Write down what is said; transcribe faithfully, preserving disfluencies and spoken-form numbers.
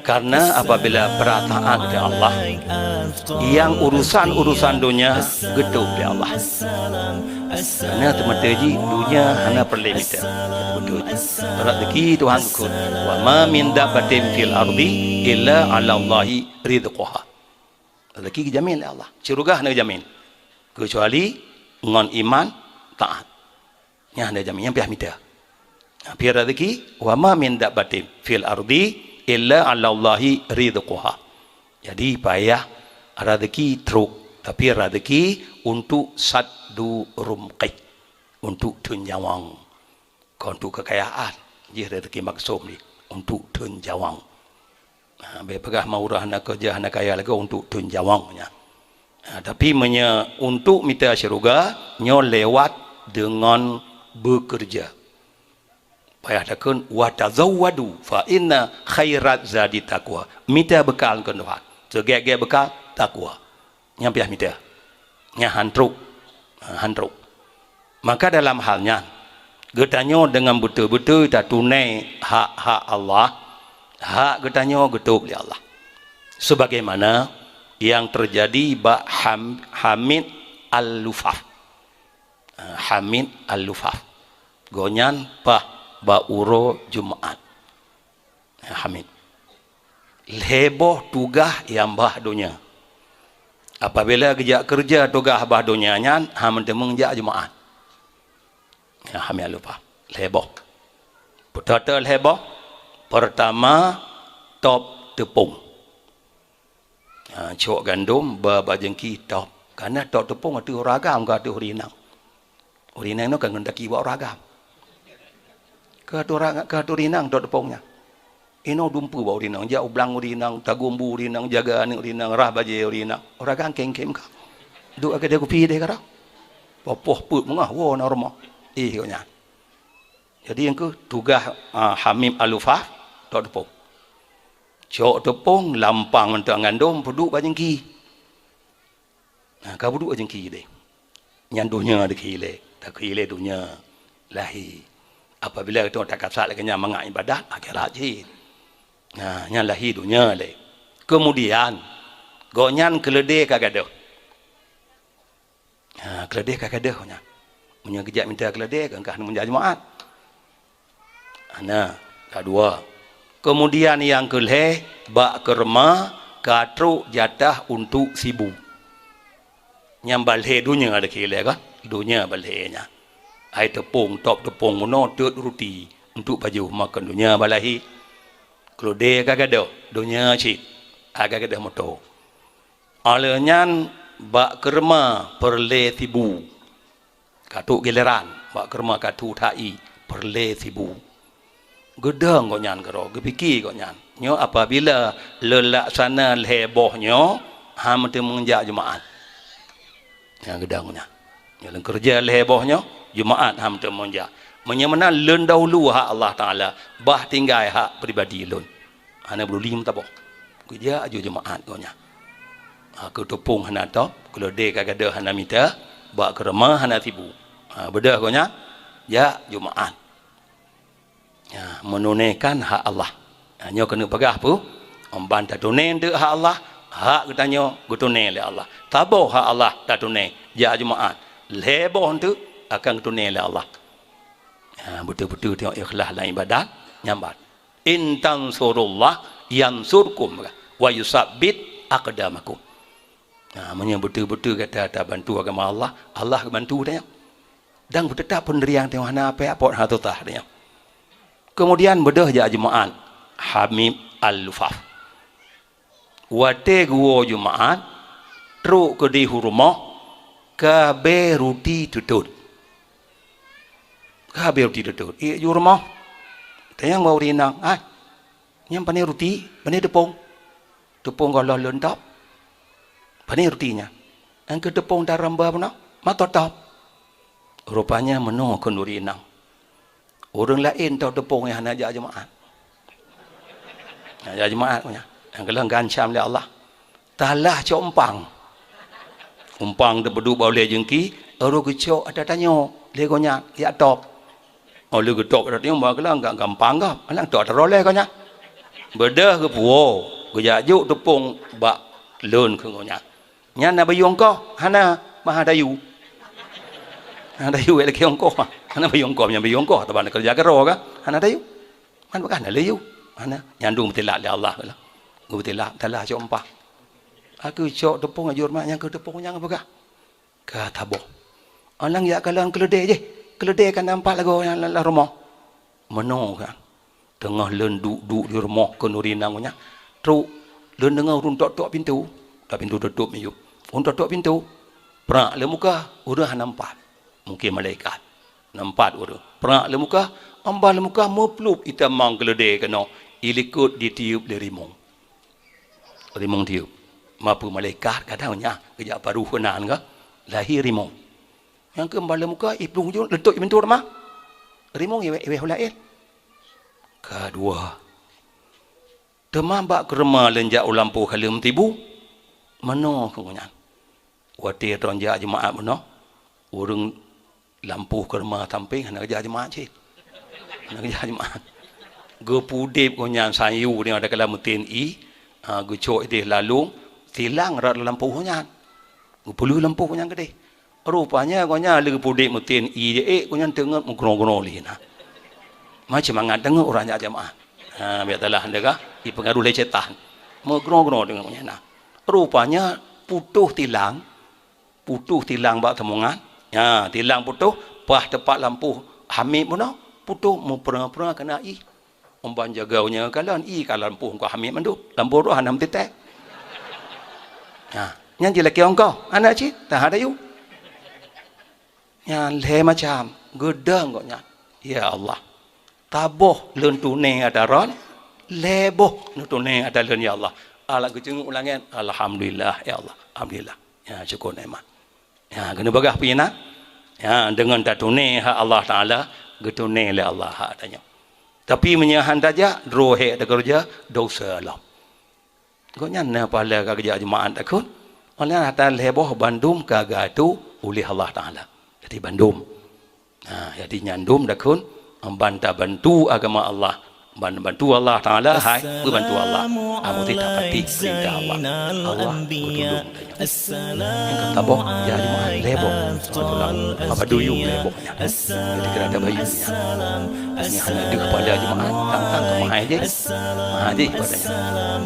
Karena apabila perasaan di Allah, yang urusan-urusan dunia geutôb di Allah. Karena teumata jih dunia hana peureulée mita. Betul. Rezeki Tuhan geukheun. Wa ma min dabbatin fil ardi illa 'alallahi rizquha. Rezeki geujamin lé Allah. Syeuruga hana geujamin. Keucuali ngon iman, taat. Nyan hana jamin, nyan piah mita. Nah, piah rezeki, wa ma min dabbatin fil ardi illa 'alallahi rizquha. Jadi payah rezeki trok, tapi rezeki untuk saddu rumqi, untuk theun nyawöng. Kon untuk kekayaan, jih rezeki maksum jih untuk theun nyawöng. Ha, bék peugah ma ureuëng hana keureuja, hana kaya lagée untuk theun nyawöng nyan. Ha, tapi meunyoe untuk mita syeuruga, nyoe lewat deungon beukeureuja. Payah takheun, "Wa tazawwadu fa inna khairaz zadi taqwa." Mita beukal keu Tuhan. Seugét-gét beukal, takwa. Nyan piah mita. Nyan han trok. Ha, han trok. Maka dalam hal nyan, geutanyoe deungon beutôi-beutôi tatuné hak-hak Allah, hak geutanyoe geutôb lé Allah. Sebagaimana yang terjadi bak Ham-, Hamid Al-Lufaf. Ha, Hamid Al-Lufaf. Gobnyan paih bak uroe Jumaat. Hamid. Lhée boh tugaih nyang bah donya. Apabila geujak keureuja tugaih bah donya nyan, han meuteumé jak Jumaat. Ya, Hamid Al-Lufaf. Lhée boh. Peue teuma lhée boh? Pertama, top teupông. Ha, cok gandom, ba bak jeungki top. Karena top teupông ateueh ureuëng agam, ka ateueh ureuëng inong. Ureuëng inong nyoe ka ngon daki bak ureuëng agam. Ka ateueh ureuëng, ka ateueh ureuëng inong top teupông nyan. Inoe dumpeue bak ureuëng inong, jak u blang ureuëng inong, tagumbu ureuëng inong, jaga aneuëk ureuëng inong, rah bajée ureuëng inong. Ureuëng agam kém-kém ka. Duek agak dia kupi deh ka. Poh-poh peuet meungoh, woe na rumoh. Ih, kok nyan. Jadi nyang keuh tugaih, a, Hamim Al-Lufaf, top teupông. Cok teupông, lampang mantong gandom, peuduek bak jeungki. Nah, ka peuduek bak jeungki deh. Nyan donya dikheun lé, takheun lé donya lahé. Apabila geutanyoe takasat lagée nyan mangat ibadat, akhirat cit. Nah, nyan lahé donya lé. Kemudian, gobnyan keuleudée ka gadôh. Ha, keuleudée ka gadôh nyan. Meunyoe geujak mita keuleudée, ka, ka meunjak Jumaat. Hana, ka dua. Keumudian nyang keu lhée, bak keureuma ka trok jatah untuk sibu. Nyang bak lhée donya dikheun lé kan? Donya bak lhée nyan. Hai teupông, top teupông meunoe, teut ruti untuk pajoh makon donya bak lahé. Keuleudée ka gadôh, donya cit. Ka gadôh moto. Óh lheueh nyan bak keureuma peureulée sibu. Ka trok gileran, bak keureuma ka trok that ié peureulée sibu. Geudong gobnyan keudroe, geupike gobnyan. Nyoe apabila lôn laksana lhée boh nyoe, han meuteumé jak Jumaat. Nyang geudong nyan. Nyoe lôn keureuja lhée boh nyoe, Jumaat han meuteumé jak. Meunyoe meunan lôn dahulu hak Allah Taala, bah tinggai hak pribadi lôn. Hana peuduli meutabong. Geujak aju Jumaat gobnyan. Ha, keu teupông hana top, keuleudée ka gadôh hana mita, bak keureuma hana sibu. Ha, beudôh gobnyan, jak Jumaat. Ha, meununaikan hak Allah. Ha, nyoe keuneuk peugah peue? Ban tatuné eunteuk hak Allah, hak geutanyoe geutuné lé Allah. Saboh hak Allah tatuné, jak Jumaat. Lhée boh eunteuk akan geutuné lé Allah. Ha, beutôi-beutôi tanyoe ikhlas lam ibadat, nyan ban. "In tansurullah yansurkum wa yusabbit aqdamakum." Nah, meunyoe beutôi-beutôi gata tabantu agama Allah, Allah geubantu tanyoe. Dan beuteutap peundirian tanyoe hana payah pot hana tutah tanyoe. Keumudian beudôh jak Jumaat, Hamim Al-Lufaf. Watée geuwoe Jumaat, trok keudeh u rumoh, ka abée ruti teutot. Ka abée ruti teutot. Ié ju rumoh. Tanyong bak ureuëng inong, "Ai, nyan pane ruti, pane teupông?" "Teupông goh lom lôn top." "Pane ruti nyan?" "Nyang keu teupông taramba bunoe, ma top-top." Rupanya meunoe kheun ureuëng inong. Ureuëng laén top teupông nyang hana jak Jumaat. Hana jak Jumaat punya. Nyang keulang geuancam lé Allah. Talah cok umpang. Umpang teupeuduek bak ulée jeungki, ureuëng geucok ata tanyoe lé gobnyan, jak top. Oh, lé geutop ata tanyoe, bah keulang ga-, gampang gop. Alang top ata roh lé gobnyan. Beudôh geupuwoe, geujak jok teupông bak lôn keu gobnyan. Nyan na bayeue ongkoh? Hana, meuhadayue. Hana dayue, lakée ongkoh. Hana bayeue ongkoh, nyan bayeue ongkoh, teuma na keureuja keudroe ka. Hana dayue. Man peugah na dayue. Hana, nyan dum teulat lé Allah lah. Geutilak, talah cok empah. Aku cok teupông ajur mak, nyang keu teupông nyang peugah. Ka taboh. Alang jak kalon keuleudée jih. Keuleudée ka nampak lagoe nyang lam, lam rumoh. Meunoe kan. Teungoh lôn duek-duek di rumoh keunoe rinang nyan. Trok lôn deungoe ureuëng tok-tok pintoe. Ka pintoe teutup miyueb. Ureuëng tok-tok pintoe. Prak lé muka, ureuëng hana meupat. Mungken malaikat. Nampat ureuëng. Prak lé muka, amba lé muka meuplup itamong keuleudée keunoe. Ilikot ditiup lé rimong. Rimong tiup. Mapeue malaikat kadang nyan geujak paruh keunan ka lahé rimong. Nyang keu amba lé muka iplueng jong leutôt ibentur teuma. Rimong iweh-iweh ulaén. Kadua. Teuma bak keureuma lôn jak u lampôh ka lheueh meutibu. Meunoe keu nyan. Watée tron jak jeumaat meunoe, ureuëng lampôh keureuma sampéng hana geujak jeumaat cit. Hana geujak jeumaat. Geupudeb gobnyan sayue nyan ada kala meuteun ié, ha, geucok ideh lalong, tilang rot lam lampôh nyan. Geupeuleueh lampôh nyan keudeh. Rupanya gobnyan lé geupudeb meuteun ié jeuet, gobnyan teungeut meugroe-groe lé na. Macam mangat teungeut ureuëng jak jeumaat. Ha, biak talah deungoe, ipeungaruh lé syaitan. Meugroe-groe teungeut gobnyan na. Rupanya putôh tilang, putôh tilang bak teumongan. Ya, tilang putôh, paih teupat lampôh hamiet bunoe, putôh meupeurang-peurang keunan ié. Umban jaga unya kalon ié ka lampôh engkau hamiet mandum. Lampôh roh hana meutitée. Ha, nyan jilakée ongkoh, hana cit, tahan dayue. Nyan lhée macam, geudong gobnyan. Ya Allah, taboh lôn tuné ata ron, lhée boh neutuné ata lôn ya Allah. Alah geuceungeuk u langét, alhamdulillah ya Allah, alhamdulillah. Ya, syukur nikmat. Ya, keuneuk peugah peue na? Ya, deungon tatuné hak Allah Taala, geutuné lé Allah hak tanyoe. Tapi meunyoe han tajak, droe hék takeureuja, dosa lom. Gobnyan na pahala ka geujak jeumaat takheun. Oleh ata lhée boh bandum ka geuatoe uleh Allah Taala. Jadi bandum. Ha, jadi nyan dum takheun ban tabantu agama Allah, ban bantu Allah Taala hai beubantu Allah. Amu teuh tapati peurintah Allah. Allah geutulông tanyoe. Nyang ka taboh, ya jeumaat lhée boh. Abaduyueng lhée boh nyan. Jadi kira ada bayu nyan. Nyang hana deuh pada jeumaat, tang-tang keu mahai jih. Mahai jih pada nyan.